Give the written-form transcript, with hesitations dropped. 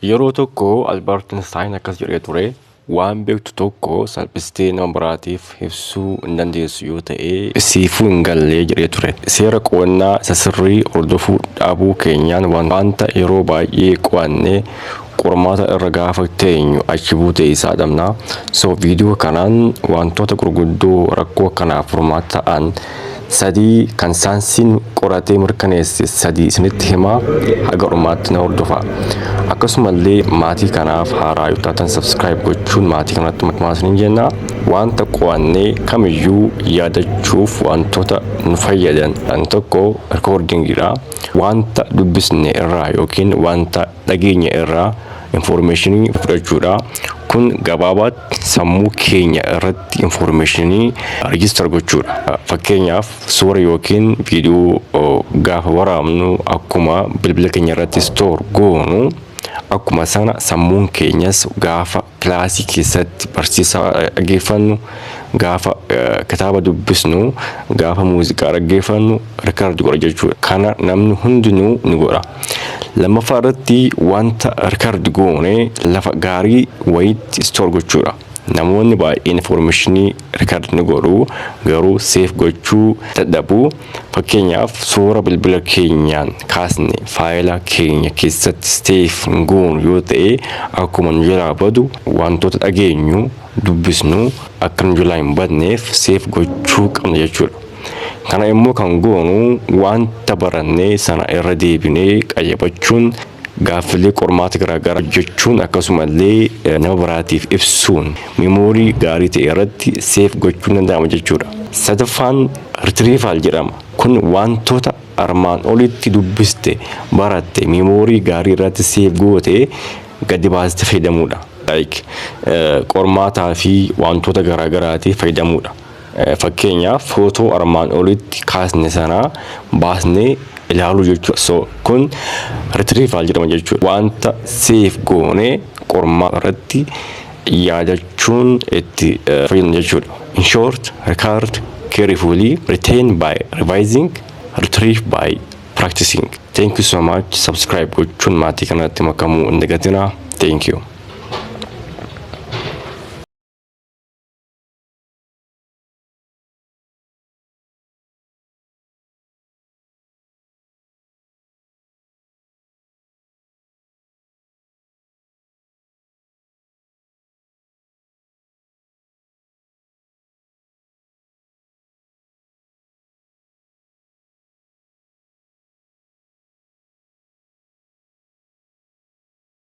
Yeroo tokko Albert Einstein akkas jedhee ture: "Waan beektu tokko salphistee nama biraatiif ibsuu hin dandeessu yoo ta'e, siifuu hin galle," jedhee ture. Seera qo'annaa isa sirrii hordofuu dhabuu keenyaan wanta yeroo baay'ee qo'annee qormaata irra gaafa teenyu achi buutee isaa dhabna. So viidiyoo kanaan wantoota gurguddoo rakkoo kanaaf furmaata ta'an sadii kan saayinsiin qoratee mirkaneesse sadii isinitti himaa, haga dhumaatti na hordofaa. Akkasumallee maatii kanaaf haaraa yoo taatan subscribe gochuun maatii kanatti makamaa isiniin jenna. Wanta qo'annee kamiyyuu yaadachuuf wantoota nu fayyadan tokko recordingiidha. Wanta dubbisne irraa yookiin wanta dhageenye irraa informationii fudhachuudha. Kun gabaabaatti sammuu keenya irratti informationii register gochuudha. Fakkeenyaaf, suura yookiin viidiyoo gaafa waraabnu akkuma bilbila keenya irratti store goonu, akkuma sana sammuun keenyas gaafa kilaasii keessatti barsiisaa dhaggeeffannu, gaafa kitaaba dubbisnu, gaafa muuziqaa dhaggeeffannu record godha jechuudha. Kana namni hundinuu ni godha. Lammaffaa irratti wanta record goone lafa gaarii wayitti store gochuudha. Namoonni baay'een informationii record ni godhu, garuu save gochuu dadhabu. Fakkeenyaaf, suura bilbila keenyaan kaasne faayila keenya keessatti save goonu yoo ta'e akkuma nu jalaa badu, wantoota dhageenyu, dubbisnu akka nu jalaa hin badneef save gochuu qabna jechuudha. Kana immoo kan goonu wanta barannee sana irra deebinee qayyabachuun, gaaffilee qormaata garaagaraa hojjechuun, akkasumallee nama biraatiif ibsuun memory gaarii ta'e irratti save gochuun danda'ama jechuudha. Sadaffaan retrieval jedhama. Kun wantoota armaan olitti dubbiste, baratte, memory gaarii irratti save goote gadi baastee fayyadamuudha. Like qormaataa fi wantoota garaagaraatiif fayyadamuudha. Fakkeenyaaf, footoo armaan olitti kaasne sana baasnee ilaaluu jechuudha. So kun retrieval jedhama jechuudha. Wanta save goonee qormaata irratti yaadachuun itti fayyadamu jechuudha. In short, record carefully, retain by revising, retrieve by practicing. Thank you so much. Subscribe gochuun maatii kanatti makamuu hin dagatinaa. Thank you.